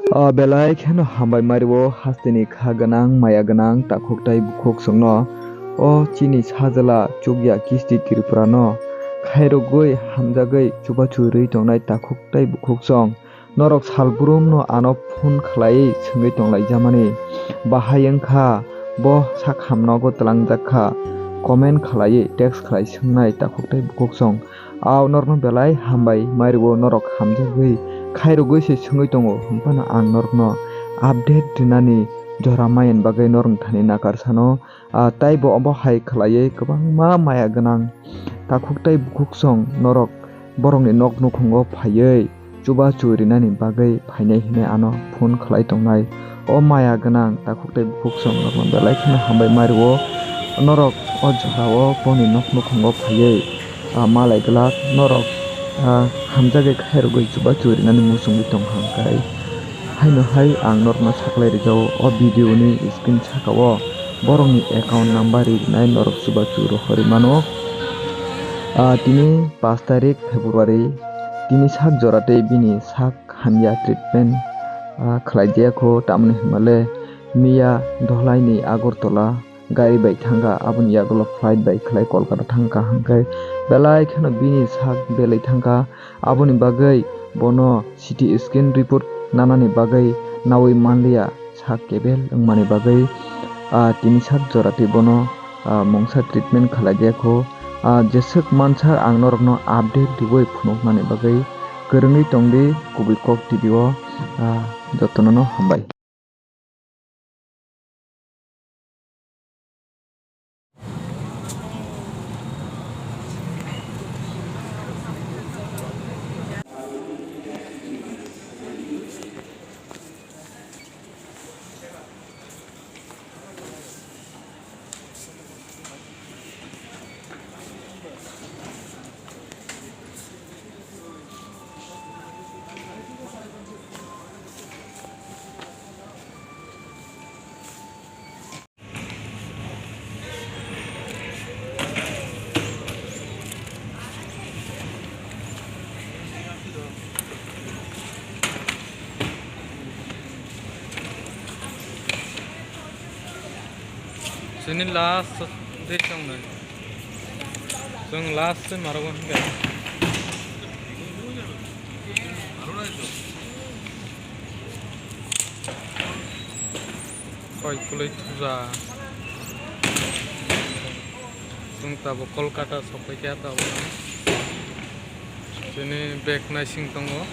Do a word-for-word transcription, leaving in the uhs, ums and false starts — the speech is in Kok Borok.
O belai kheno hambai mario hasteni kha gwnang, maya gwnang takhuk tai bukhuk songno. O chini sajla chukya kisti Tripura no khairogwi hamjagwi chubachu rwi tongnai takhuk tai bukhuk song. Norok salbrum no ano phone khlaiwi swngwi tonglaijamani. Bahai wngkha bo sak ham nogo twlangjak kha. Comment khlaiwi text khlai swngnai takhuk tai bukhuk song. Au norokno belai hambai mario, norok hamjagwi khairogwi se swngwi tongo, hwnphano ang norokno update rinani jora mayan bagwi norokni thani nakarsano. Ah, taibo obo hai khlaiwi kwbangma maya gwnang takhuk tai bukhuk song norok borokni nok nukhungo phaiwi chubachu rinani bagwi phainai hinwi ano phone khlai tongnai. O maya gwnang takhuk tai bukhuk song norokno belai kheno hambai mario. Norok o jorao boni nok nukhungo phaiwi, ah, malai glak norok, ah, hamjagwi khairogwi chubachu rinani muchungwi tong hangkai. Haino hai ang norokno saklai rijao o video ni screen saka o borokni account number rinai norok chubachu rohorwi mano. Ah, tini pash tarik February, tini sak jora tei bini sak hamya treatment, ah, khlai jaya kho, tamni hwnmale miya Dholai ni Agartala gari bai thangkha, aboni yagulo flight bai khlai Kolkata thangkha, hwnkhe belai kheno bini sak belai thangkha, aboni bagwi bono C T scan report nanani bagwi nawi manliya, sak kebel wngmani bagwi, ah, tini sak jora tei bono, ah, mungsa treatment khlai jaya kho. Ah, jeswk mansa ang norokno update riwi phunuknani bagwi kwrwngwi tongdi Kubui Kok T V o, ah, jotono no hambai. Chini last day chong nai. Chong last day maro hingga. Koi kulai thuja. Chwng tabuk Kolkata sokphaikha tabuk. Chini bag naising tongo.